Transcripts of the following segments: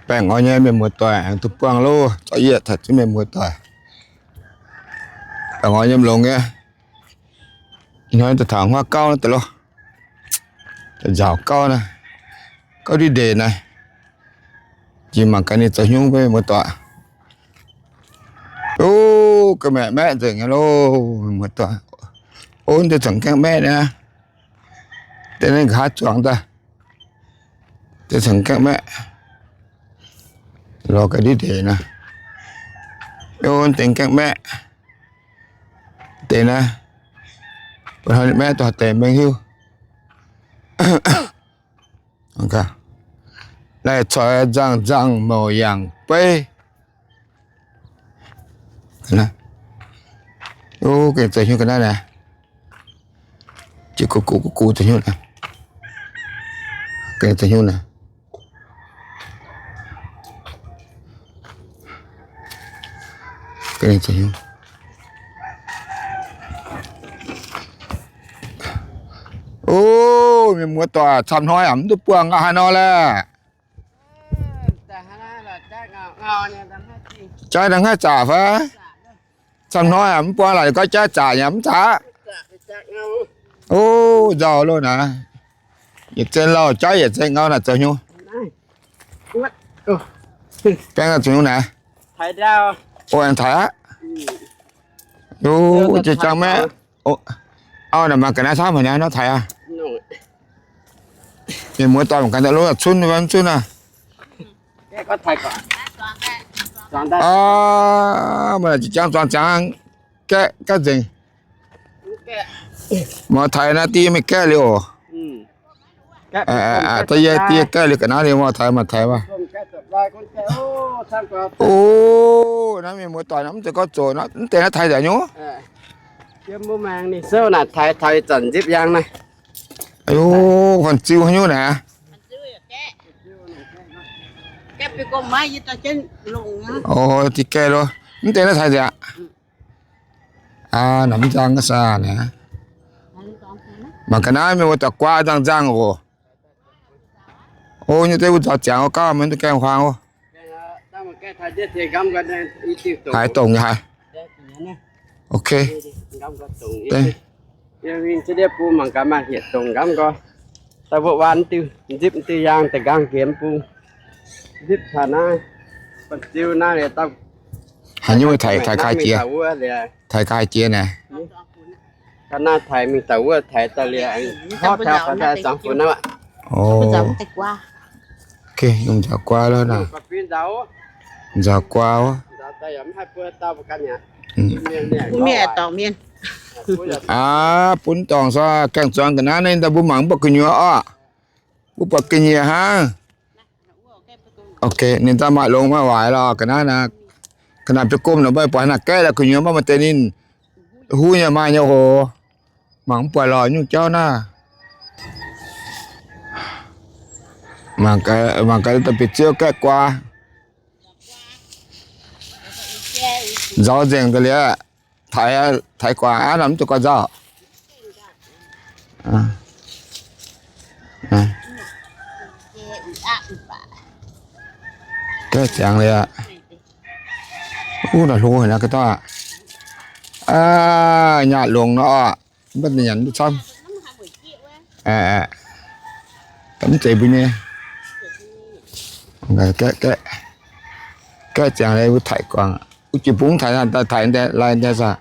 Baengh orn nyei mienh muoz-doic, aengx duqv buangh loh, zorqv yietc taux jienv mienh muoz-doic. Baengh orn nyei longx nyei. Hnoi daaih taux huaav gauv naaiv deix loh. Nzaaux gauv naaiv, gauv diqv ndeic naaiv. Jiex mangc gaax ninh zoux hnyouv mbuo muoz-doic. O, ga'maeqc maeqv nzengc nyei loh, muoz-doic. O, deix zangc gaengh maeqv naaiv. Deix naaiv nqa'haav zuangx daaih. Deix zangc gaengh maeqv. Lorz ga'ndiev ndeic naaiv. O, deix gaengh maeqv. Deix naaiv, bun hnoi maeqv daaih deix maiv hiuv. Laih coix nzangh nzangh mouc yangh beiv. O, ga'naaiv zoux hnyouv ga'naaiv naaiv. Jiex gux gux gux gux zoux hnyouv naaiv. Ga'naaiv zoux hnyouv naaiv. Ga'naaiv zoux hnyouv. O, mienh muoz-doic, camv hnoi aqv, mv duqv buangh aqv, haaix nor laeh? Jaiv ndau haaix zaqc fai? Camv hnoi aqv, mv buangh laaix gorngv jaiv zaqc nyei, mv zaqc. O, nzauh loh naaiv. Yietc zengv lauh jaiv yietc zengv ngau naaic zoux hnyouv. Baeng zoux hnyouv naaic. O, aengx taaix aqv. Jiex jangx maeqv. Auv naaic mangc ga'naaiv camv haic naaiv nor taaix aqv. Mienh muoz-doic mangc gaax, lov cunv mv cunv aqv. Aa, maaih jiex jangv zuangx ziangx gaeqv gaeqv nzengc. Mangc taaix naaiv diuh maiv gaeqv liuz oc. Da'yie diuh gaeqv liuz ga'naaiv liuz mangc taaix mangc taaix maah. O, naaiv mienh muoz-doic mv zeiz gorngv zoqc, mv deix naaiv taaix nzengc nyei. Aa, ninh souv naaic taaix taux ih zanc nzipv yaang naaiv. Aa, fan-ziu haaix nyungc naaic. O, diqv gaeqv loh. Mv deix naaiv taaix nzengc aqv. Aa, namx nzang ga'saah naaic. Mangc ga'naaiv mienh muoz-doic guaa nzangh nzangh oc. O, nyei deix wuov nzaaux ziangx o, gauh maiv duqv gaengh huaang oc. Haaix dongh nyei haaix? Ok. Deix. Mangc gaax maaih hietc dongh nqamv nqoi. Daaih mbuo waan diuh, nzipv diuh yaang da'nqaang nqemh bung. Nzipv taux naaiv, ba'ziu naaiv liuz daaih. Haaix nyungc taaix, taaix ga'haaix jiex? Taaix ga'haaix jiex naaic. Ga'naaiv taaix mingh daaih wuov taaix daaih liuz, horv taux ga'naaiv zuangx funx aqv. Ok, yungz nzaaux guaa loh naaic. Nzaaux guaa wuov. Aa, bun dorngc sor gaengh zuangx ga'naaiv naaiv daaih mbuo mangc mv buatc gu'nyuoz orqc. Mbuo buatc ga'nyiec hnangv. Ok, ninh daaih maaih longx maaih waaic lorqc ga'naaiv naaiv. Ga'naaiv biouv gomh nor mbuo buatc naaic gaeqv lorqc gu'nyuoz mv baac maaih deix ninh huv nyei maaih nyei oc. Mangc mv buatc lorqc nyungc jauv naaiv. Mangc gaax daaih bieqc ziouv gaeqv guaa. Nzaaux nzengc ga'liuz, taaix, taaix guaax aqv, mv duqv guaax nzauh. Gaeqv ziangx liuz aqv. Uv, naaic hlo haic naaiv ga'dauh aqv. Nyaanh longx nor, mv baac nyanc duqv camv. Mv zeiz mbuo nyei. Gaeqv, gaeqv ziangx liuz wuov taaix guangc, wuov jiex bung taaix, taaix lai ndie saah.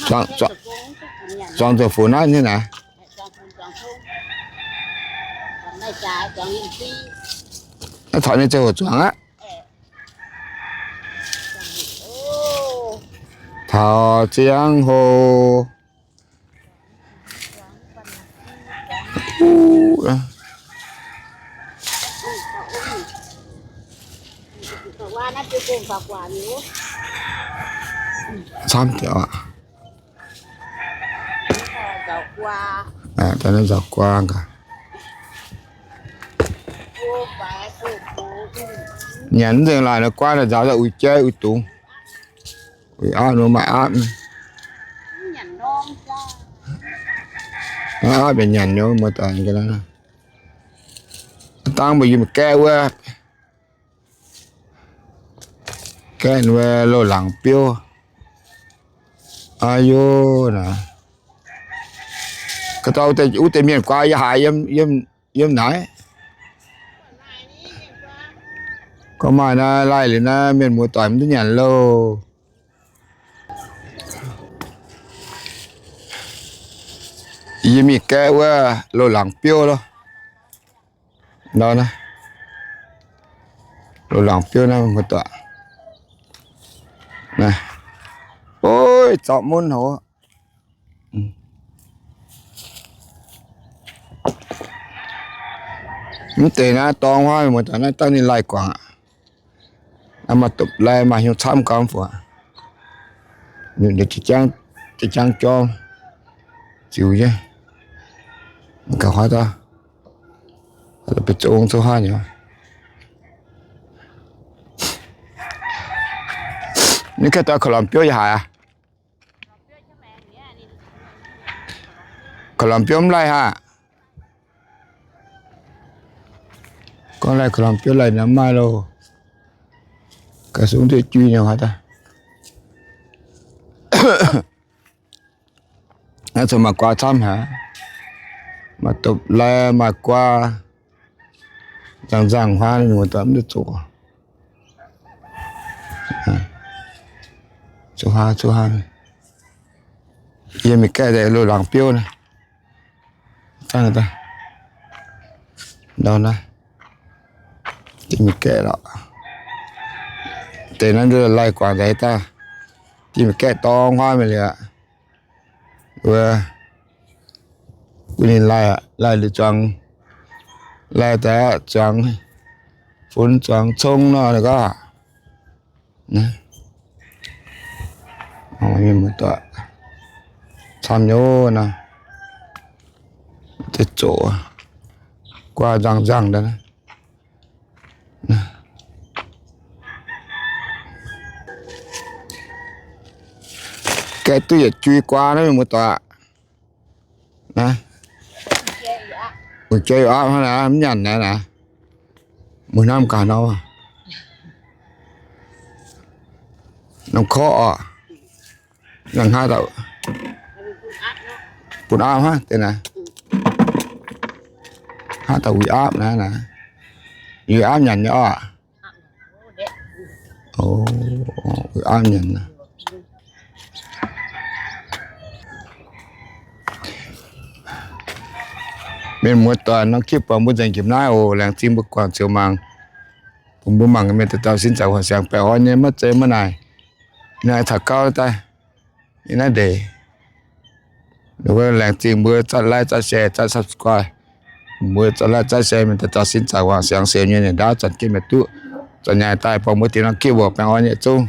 Zuangx zuqc funx naaiv nyei naaic. Naaiv taux nyei ziangh hoc zuangx aqv. Taux ziangh hoc. Camv diuc aqv. Nyanc mv nzengc laaix nor guaa naaic nzaaux daaih uix jaiv uix dungz. Uix aapv nor maaih aapv. Aapv mbenc nyanc nor, muoz-doic. Dangh mbuo yiem gaeqv wuov, gaeqv wuov loz-laangz biouv. Aa yo, naaiv ga'dau wuov deix mienh guaax yaac haiz yiem naaiv. Gorngv maaih naaiv laih liuz naaiv mienh muoz-doic mv duqv nyanc loh. Yie mingh gaeqv wuov loz-laangz biouv loh. Nor naaiv loz-laangz biouv naaiv muoz-doic. Oix, zorqv mun hoz. Mv deix naaiv dorngx huaav muoz-doic, naaiv dangh ninh laih guangc aqv. Naaiv maaih dopc lai maaih hnyouv camv gau fai? Ninh jiex jangv jorm ziux nyei. Gauh huaav daaih, beiv zong zuqc huaav nyei. Ninh ganh daaih koux lomc biouv yaac haiz aqv. Koux lomc biouv mv laih haic. Gorngv laih koux lomc biouv laih nor maaih loh. Ga'sungv duqv jui nyei huaav daaih. Naaiv zuqc maaih guaa camv haic. Maaih dopc lai maaih guaa. Nzangc-nzangc huaav, mv duqv zoqc. Zoqc huaav, zoqc huaav. Yie mingh gaeqv deix loz-laangz biouv naaiv. Dangh, ndau naaiv, yie mingh gaeqv lorqc. Deix naaiv ndau laih guangc daaih daaih, yie mingh gaeqv dorngx huaav mingh liuz aqv. Wuov, gunv ninh laih, laih liuz zuangx, laih daaih zuangx funx zuangx cong nor gaax. Camv nyei naaiv. Deix zoqc guaa nzangc-nzangc daaih. Gaeqv duqv yietc jui guaa naaiv, mienh muoz-doic. Naaiv, wuov jai yaac aapv hnangv naaiv, mv nyanc naaiv naaiv. Mbuo hnamv gaax nor, norm korqv oc. Nangc haaix dauh bun aapv hnangv deix naaiv. Haaix dauh uix aapv naaiv naaiv. Uix aapv nyanc nyei oc. Uix aapv nyanc naaiv. Mienh muoz-doic, norm clip buangh mbuo nzengc jiex naaiv oc. Laengz zingh mbuo guangc ziouc mangc. Bun mbuo mangc mienh dauh dauh sin zaangc huaang siangx baengh orn nyei, maiv zeiz maiv naaic. Naaiv taux gauv daaih, naaiv ndeic. Laengz zingh mbuo zatv like, zatv share, zatv subscribe. Mbuo zatv like, zatv share mienh dauh dauh sin zaangc huaang siangx siouc nyei, ninh ndaauv zanc jienv mienh duqv zanc nyaaic daaih buangh mbuo dingc norm clip oc. Baengh orn yietc zungv.